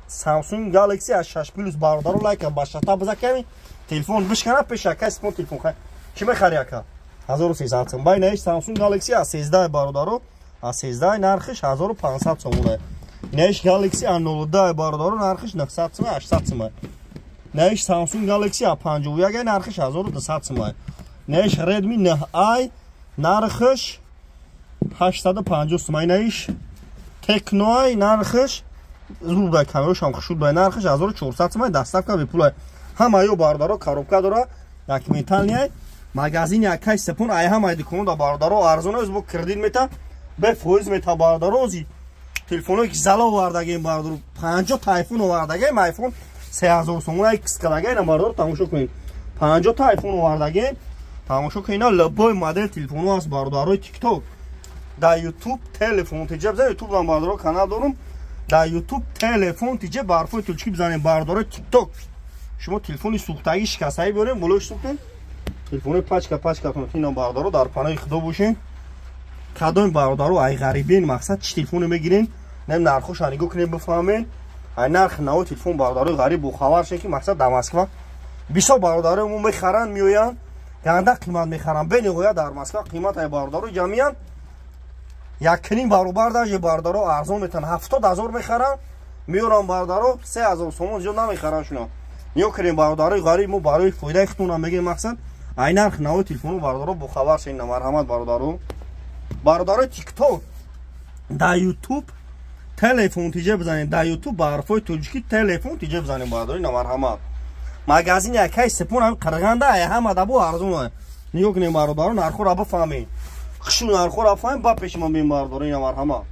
Samsung Galaxy A6 Plus бародаро, лайка ба шата биза, ками телефон бишкана, пеш акай Сипон телефон хай. Чӣ мехари, ака? 1300 сом. Бай наиш Samsung Galaxy A13 бародаро, A13 нархиш 1500 сомона. Наиш Galaxy A02 бародаро, нархиш 900 сом, 800 сом. Наиш Samsung Galaxy A51 нархиш 1200 сом. Наиш Redmi 9i нархиш 850 сом. Наиш Tecno нархиш зурдай, камерошам хушуд, нархиш 1400 сом, доставка бепула. Ҳамаё бародаро коробка дора, документальный. Магазини акай Сепон ай ҳамаи дуконда бародаро арзон аст, бо кредит мета, бе фоиз мета бародаро. Ози телефоное ки зала овардагем бародаро, 50 та айфон овардагем, айфон 3000 сомон икс кадагаем бародаро, тамошо кунед. 50 та айфон овардагем, тамошо кунед, ина любой модел телефоно аст бародарои ТикТок. Дар Ютуб телефон тиҷа бизанед, Ютуб бародаро канал дорум, дар Ютуб телефон тиҷа барфои тулчики бизанед бародарои ТикТок. Шумо телефони сӯхтагӣ, шикастагӣ биёрем, болои сӯхтем телефони пачка пачкатон. Ина бародаро, дар паноҳи Худо бошен. Кадоми бародаро ай ғарибен, мақсад чӣ телефоне мегирен, нем нархоша нигоҳ кунем, бифаҳмен ай нархи наво телефон, бародарои ғариб бохабар шен, ки мақсад дар Москва бисёр бародарои мо мехаранд, меоянд, ганда қимат мехаранд, бениҳоят дар Москва қимат ай бародарои ҷамъиянд якним баробар даже бародаро арзон метан. 70 000 мехаранд, меоранд бародаро, 3000 сомон зиёд намехаранд шуна. Нигоҳ кунем бародарои ғариб, мо барои фоидаи худтонам мегӯем, мақсад ай нарх наво телефону бародаро бохабар шен. Марҳамат бародаро, бародарои ТикТок, дар Ютуб телефон тиҷа бизанед, дар Ютуб ба ҳарфҳои тоҷикӣ телефон тиҷа бизанед бародари. Марҳамат, магазини акай Сепон ҳам Қирғанда ай ҳама дабо арзон. Нигоҳ кунем бародаро, нархҳоро бифаҳмед, хушу нархҳоро фаҳмед, ба пеши ман бин бародаро. Ина марҳамат.